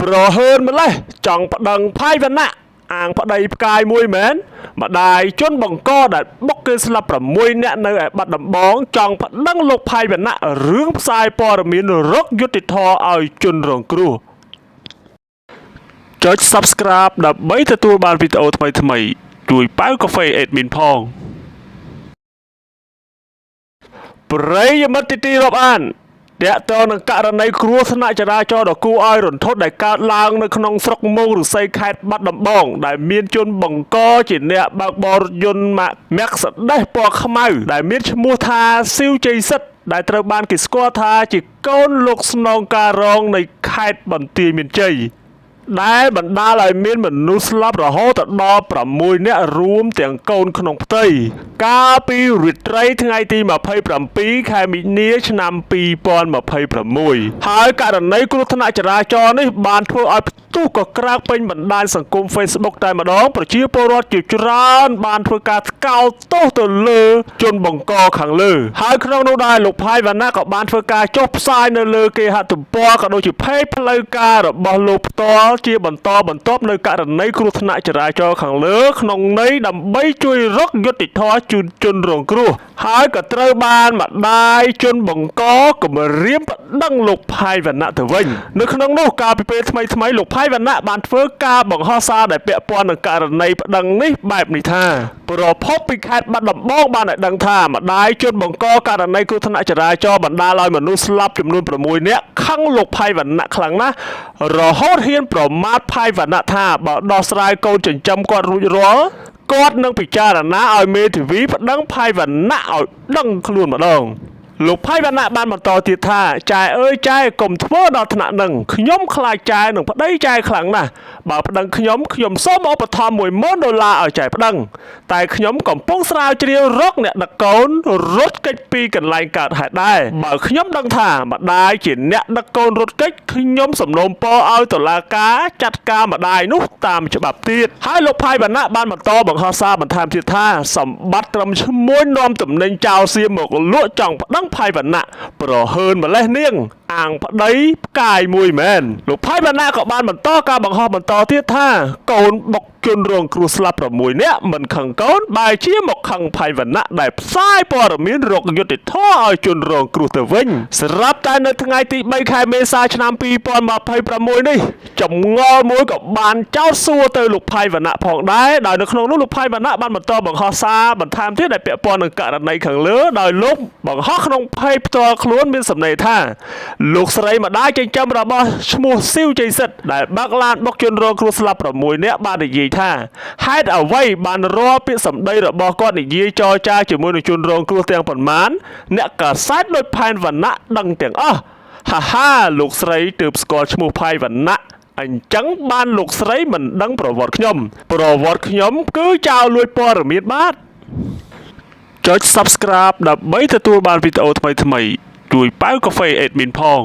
ប្រហើនម្លេះចង់ប្តឹងផាយវណ្ណៈអាងប្តីផ្កាយមួយមែនម្ដាយជនបង្កដែលបុកគេស្លាប់6នាក់នៅឯបាត់ដំបងចង់ប្តឹងលោកផាយវណ្ណៈរឿងផ្សាយព័ត៌មានរកយុត្តិធម៌ឲ្យជនរងគ្រោះចុច Subscribe ដើម្បីទទួលបានវីដេអូថ្មីៗជួយប៉ៅកាហ្វេ admin ផងប្រិយមិត្តទីទីរាប់អាន តកតងនឹងករណីគ្រោះថ្នាក់ចរាចរណ៍ដ៏គួរឲ្យរន្ធត់ដែលកើតឡើងនៅក្នុងស្រុកមោងឫស្សីខេត្តបាត់ដំបងដែលមានជនបង្កជាអ្នកបើកបររថយន្តម៉ាក Mercedes ពណ៌ខ្មៅដែលមានឈ្មោះថាស៊ីវជ័យសិទ្ធដែលត្រូវបានគេស្គាល់ថាជាកូនលោកស្នងការរងនៃខេត្តបន្ទាយមានជ័យ ដែលបណ្ដាលឲ្យមានមនុស្សស្លាប់រហូតដល់6នាក់រួមទាំងកូនក្នុងផ្ទៃកាលពីរាត្រីថ្ងៃទី27ខែមីនាឆ្នាំ2026ហើយករណីគ្រោះថ្នាក់ចរាចរណ៍នេះបានធ្វើឲ្យផ្ទុះកក្រើកពេញបណ្ដាញសង្គម Facebook តែម្ដងប្រជាពលរដ្ឋជាច្រើនបានធ្វើការថ្កោលទោសទៅលើជនបង្កខាងលើហើយក្នុងនោះដែរលោកផាយវណ្ណៈក៏បានធ្វើការចុះផ្សាយនៅលើគេហទំព័រក៏ដូចជា page ផ្លូវការរបស់លោកផ្ទាល់ជាបន្តបន្ទាប់នៅករណីគ្រោះថ្នាក់ចរាចរណ៍ខាងលើក្នុងន័យដើម្បីជួយរកយុត្តិធម៌ជូនជនរងគ្រោះហើយក៏ត្រូវបានម្ដាយជនបង្កគំរាមប្តឹងលោកផាយវណ្ណៈទៅវិញនៅក្នុងនោះកាលពីពេលថ្មីៗលោកផាយវណ្ណៈបានធ្វើការបង្ហោះសារដែលពាក់ព័ន្ធនឹងករណីប្តឹងនេះបែបនេះថាប្រភពពីខេត្តបាត់ដំបងបានឲ្យដឹងថាម្ដាយជនបង្កករណីគ្រោះថ្នាក់ចរាចរណ៍បណ្ដាលឲ្យមនុស្សស្លាប់ចំនួន6នាក់ខឹងលោកផាយវណ្ណៈខ្លាំងណាស់រហូតហ៊ានប្រមាថផាយវណ្ណៈថាបើដោះស្រាយកូនចិញ្ចឹមគាត់រួចរាល់គាត់នឹងពិចារណាឲ្យមេធាវីប្តឹងផាយវណ្ណៈឲ្យដឹងខ្លួនម្ដងលោកផៃវណ្ណៈបានបន្តទៀតថាចែអើយចែកុំធ្វើដល់ថ្នាក់នឹងខ្ញុំខ្លាចចែនឹងប្តីចែខ្លាំងណាស់បើប្តឹងខ្ញុំខ្ញុំសូមឧបត្ថម្ភ10000ដុល្លារឲ្យចែប្តឹងតែខ្ញុំកំពុងស្រាវជ្រាវរកអ្នកដឹកកូនរត់គេចពីកន្លែងកើតហេតុដែរបើខ្ញុំដឹងថាម្ដាយជាអ្នកដឹកកូនរត់គេចខ្ញុំសំណូមពរឲ្យតុលាការចាត់ការម្ដាយនោះតាមច្បាប់ទៀតហើយលោកផៃវណ្ណៈបានបន្តបង្ហោះសារបន្ថែមទៀតថាសម្បត្តិត្រឹមឈ្មោះនាំទំនិញចោលសៀមមកលក់ចង់ប្តឹងផៃវណ្ណៈប្រហើនម្លេះនាងអាងប្តីផ្កាយមួយមែនលោកផៃវណ្ណៈក៏បានបន្តការបង្ហោះបន្តទៀតថាកូនបុកជនរងគ្រោះស្លាប់6នាក់មិនខឹងកូនបែរជាមកខឹងផៃវណ្ណៈដែលផ្សាយព័ត៌មានរកយុត្តិធម៌ឲ្យជនរងគ្រោះទៅវិញស្រាប់តែនៅថ្ងៃទី3ខែមេសាឆ្នាំ2026នេះចម្ងល់មួយក៏បានចោទសួរទៅលោកផៃវណ្ណៈផងដែរដោយនៅក្នុងនោះលោកផៃវណ្ណៈបានបន្តបង្ហោះសារបន្ថែមទៀតដែលពាក់ព័ន្ធនឹងករណីខាងលើដោយលោកបង្ហោះក្នុងផេកផ្ទាល់ខ្លួនមានសំណេរថាលោកស្រីម្ដាយចិញ្ចឹមរបស់ឈ្មោះស៊ីវជ័យសិទ្ធដែលបើកឡានបុកជនរងគ្រោះស្លាប់6នាក់បាននិយាយថាហេតុអ្វីបានរាល់ពាក្យសម្ដីរបស់គាត់និយាយចរចាជាមួយនឹងជនរងគ្រោះទាំងប៉ុន្មានអ្នកកាសែតដូចផែនវណ្ណៈដឹងទាំងអស់ហាហាលោកស្រីទើបស្គាល់ឈ្មោះផៃវណ្ណៈអញ្ចឹងបានលោកស្រីមិនដឹងប្រវត្តិខ្ញុំប្រវត្តិខ្ញុំគឺចោលលួចព័ត៌មានបាទចុច Subscribe ដើម្បីទទួលបានវីដេអូថ្មីៗជួយប៉ៅកាហ្វេ admin ផង